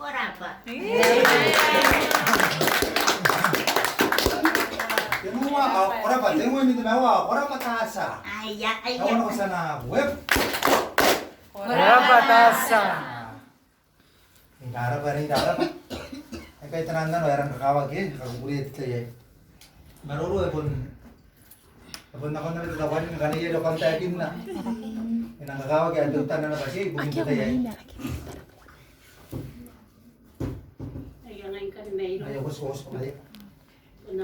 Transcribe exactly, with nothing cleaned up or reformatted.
Ko rabwa. Tenua, ao, ko rabwa, tenua, miniti maua, ko rabwa Tasa. Aia, aia. Tau nako sana, wep. Ko rabwa Tasa. Ni rabwa, ni rabwa. Ai kai tanan nano ae rang kakawaki, kakukurei te tai aei. Maroro e bon, e bon nakon naba te tabo ni kanaia rokon taekinna. E nang kakawaki ae teutana naba ti, e bon te tai aei. Aia, ngai kan mairo. Aia, kos, kos, kos, aia.